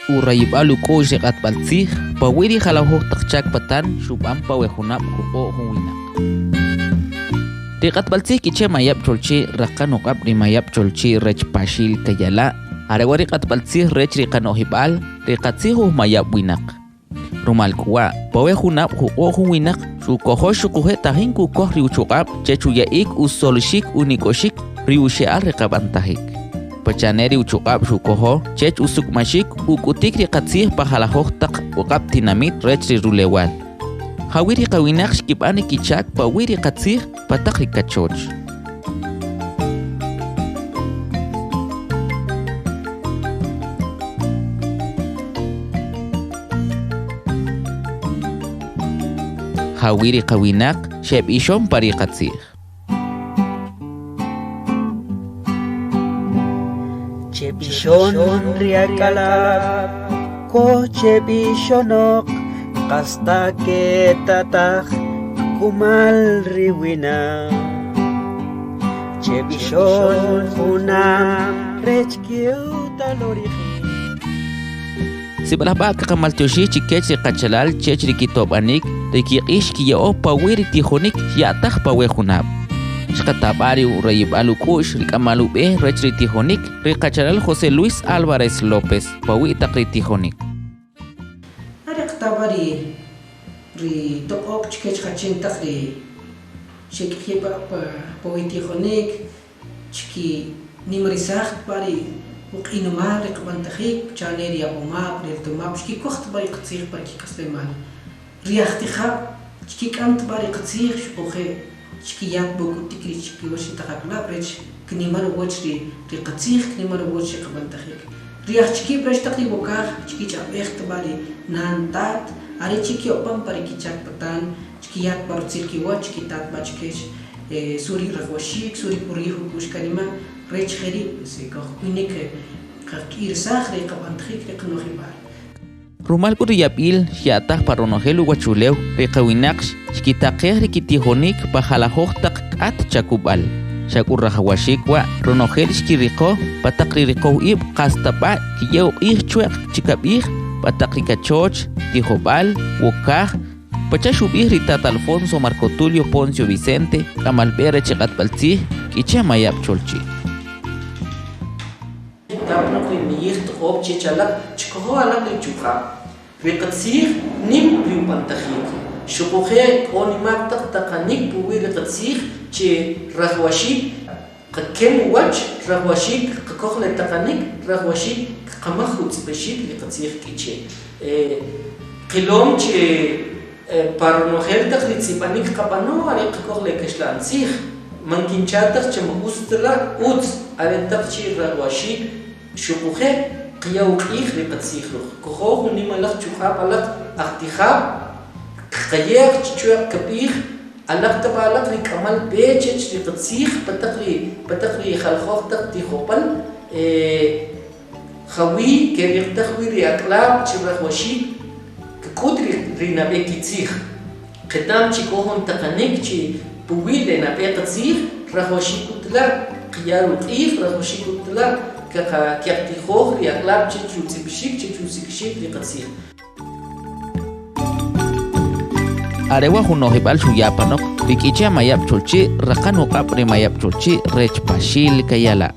Urayib'al uk'u'x ri q'atb'al tzij pawi' ri jalajoj taq chak patan xub'an pa we junab' juq'o' jun winaq. Ri q'atb'al tzij K'iche' Mayab' Cholchi' raqan uq'ab' ri Mayab' Cholchi' rech Paxil Kayala' are wa' ri q'atb'al tzij rech ri qano'jib'al ri qatzij uj mayab' winaq. Rumal k'u wa', pa we junab' juq'o' jun winaq xukojo xuquje' tajin kukoj ri uchuq'ab' chech uya'ik usolixik unik'oxik ri uxe'al ri qab'antajik. Pacha ne ri uchuq'ab' xukojo chech usuk'umaxik uk'utik ri qatzij pa jalajoj taq uq'ab' tinamit rech ri rulewal. Jawi' ri qawinaq xkib'an ri kichak pa uwi' ri qatzij pa taq ri kachoch. Jawi' ri qawinaq xeb'ixon pa ri qatzij. Cheb'ixon ri ak'alab' ko cheb'ixonoq qas ta ketataj kumal ri winaq. Cheb'ixon junam rech kiwta lo ri q'ij. Sib'alaj b'a' kaqamaltyoxij chi kech ri qachalal chech ri kitob'anik ri kiq'ij xkiya'o pa uwi' ri tijonik xya'taj pa we junab'. Xqatab'a' ri urayib'al uk'u'x ri k'amal ub'e rech ri tijonik, ri qachalal José Luis Álvarez López, pa uwi' taq ri tijonik. Are qatab'a ri ri toq'ob' chkech jachin taq ri xek'iyib'a pa uwi' tijonik, Chkinimarisaj b'a' ri uq'inomal ri qab'antajik, cha ne ri ab'omab', ri altomab' xkikoj ta b'a' ri qatzij pa ri kik'aslemal. Ri ajtijab' chkik'am ta b'a' ri qatzij xuquje' chkiya ta b'a' uk'utik ri chkiwach ri taq ak'alab' rech knimar uwach ri qatzij, knimar uwach ri qab'antajik. Ri ajchikib' rech taq ri wokaj chkich'ab'ej ta b'a' ri nan tat are chi' ke'opan pa ri kichak patan, chkiya ta b'a' rutzil kiwach, chkitat b'a' chkech Su ri rajwaxik, su ri kurij uk'u'x kanima' rech jeri' si kojkunik kqak'irsaj ri qab'antajik ri qanojib'al. Rumal k'u ri yab'il xya'taj pa ronojel uwachulew, ri qawinaq xkitaqej ri kitijonik pa jalajoj taq k'at chakub'al. Xa k'u rajawaxik wa' ronojel xkiriqo pa taq ri riqow ib' qas ta b'a' kiya uq'ij chwe'q chi kab'ij pa taq ri kachoch, tijob'al, wokaj, Pacha' xub'ij ri tat Alfonso Marco Tulio Poncio Vicente, k'amal b'e rech ri q'atb'al tzij, K'iche' Mayab' Cholchi'. Tapnaq ri niyij toq'ob' chech alaq chkojo alaq ri chuq'ab'. Ri qatzij nim ri ub'antajik. Xuquje' k'o nimaq taq taqanik puwi' ri qatzij che rajwaxik qakem uwach, rajwaxik qakoj le taqanik, rajwaxik kqamaj utz'ib'axik ri qatzij K'iche'. Qilom che pa ronojel taq ri tz'ib'anik qab'ano are qakoj le kaxla'n tzij, man kincha taj che ma utz ta la', utz are taq chi' rajwaxik xuquje' qya uq'ij ri qatzij roj. Kojo jun nimalaj chuq'ab' alaq ajtijab', kqaye'j chi chwe'q kab'ij alaq ta b'a alaq ri k'amal b'e chech ri qatzij pa taq ri pa taq ri jaljoj taq tijob'al. Jawi' keriqtaj wi ri ak'alab' chi rajwaxik kk'ut ri nab'e kitzij. Qeta'm chi k'o jun taqanik chi puwi' le nab'e qatzij, rajwaxik k'ut la' qya ruq'ij, rajwaxik k'ut la' keqatijoj ri ak'alab' chech rutz'ib'ixik, chech rusik'ixik ri qatzij. Are wa' jun no'jib'al xuya apanoq ri K'iche' Mayab' Cholchi' raqan uq'ab' ri Mayab' Cholchi' rech Paxil Kayala'.